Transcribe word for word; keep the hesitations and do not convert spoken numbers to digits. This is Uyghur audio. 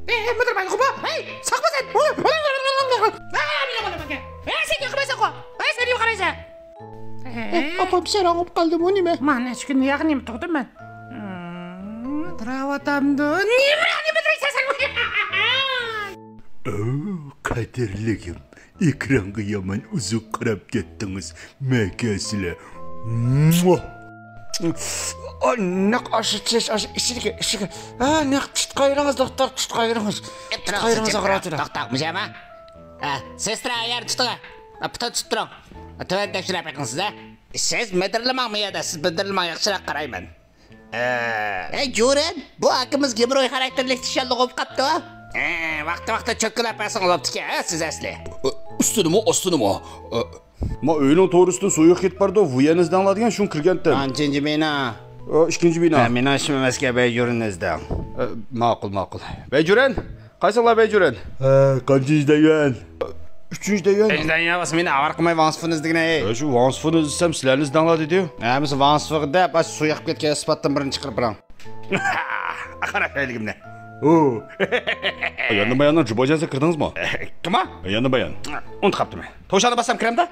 ئەي، مۇدىر باي، خوپا. ھەي، ساقما سەن. ھەي، سەن يوقىمايسەن. ھەي، سەن يوقايسەن. ئاپام ساراڭ بولۇپ قالدىمۇ نېمە؟ مانا ئىككى كۈن ياغ نېمە تۇغدۇم مەن. مىدىراۋاتامدۇ؟ نېمە، نېمە مىدىرايسەن سەن؟ ئۆ، قەدىرلىكىم، ئېكرانغا يامان ئۇزۇن قاراپ كەتتىڭىز، مەكەسلەر. مۇا! ئا، نەق ئاشۇ چىش، ئاشۇ ئىچىدىكى، ئىچىدىكى. ھە، نەق تۇتقايرىڭىز، دوختۇر، تۇتقايرىڭىز. تۇتقايرىڭىز، ئاغرىۋاتىدۇ. توختاڭ، مۇشۇ يەرمۇ؟ ھە، سېسترا، ئەگەر تۇتۇڭ. ھە، پۇتىنى تۇتۇپ تۇرۇڭ. ھە، تۆۋەن تەكشۈرۈپ بېقىڭ سىز، ھە. سىز مىدىرلىماڭ بۇ يەردە، سىز مىدىرلىماڭ، ياخشىراق قارايمەن. ئە. ھەي، جۇرەن، بۇ ئاكىمىز گېمروي خاراكتېرلىك تىشانلىق بولۇپ قاپتۇ. ھە، ۋاقتى-ۋاقتىدا چۆككىلەپ بەرسەڭ بوپتىكەن، ھە، سىز ئەسلى. ئە، ئۈستىنىمۇ، ئاستىنىمۇ. ئە، ما ئۆينىڭ تورۇسىدىن سۇ يېقىپ كېتىپ بارىدۇ، ۋۇيەن ئىزدەڭلار دېگەن شۇڭا كىرگەنتىم. قانچىنچى بىنا؟ ئە، ئىككىنچى بىنا. ھە، مېنىڭ ئىشىم ئەمەسكەن، بەيجۈرۈننى ئىزدەڭ. ئە، ماقۇل، ماقۇل. بەيجۈرەن! قايسىڭلار بەيجۈرەن؟ ھە، قانچىنچى دەيۋەن؟ ئۈچىنچى دەيۋەن. ئۈچىنچى دەيۋەن بولسا مېنى ئاۋارە قىلماي ۋاڭسىفىنى ئىزدىگىنە، ھەي. ھە، شۇ ۋاڭسىفىنى ئىزدىسەم سىلەرنى ئىزدەڭلار دېدى. ھە، بولمىسا ۋاڭسىفىغا دەپ، ئاشۇ سۇ يېقىپ كەتكەن ئىسپاتتىن بىرنى چىقىرىپ بېرىڭ. قارا پەيلىكىمنى. ھۇ. ياندىن باياننىڭ جۇباجازىغا كىردىڭىزمۇ؟ كىم ئۇ؟ ياندىن بايان. ئۇنتۇپ قاپتىمەن. توشاندا باسسام كىرەمدۇ؟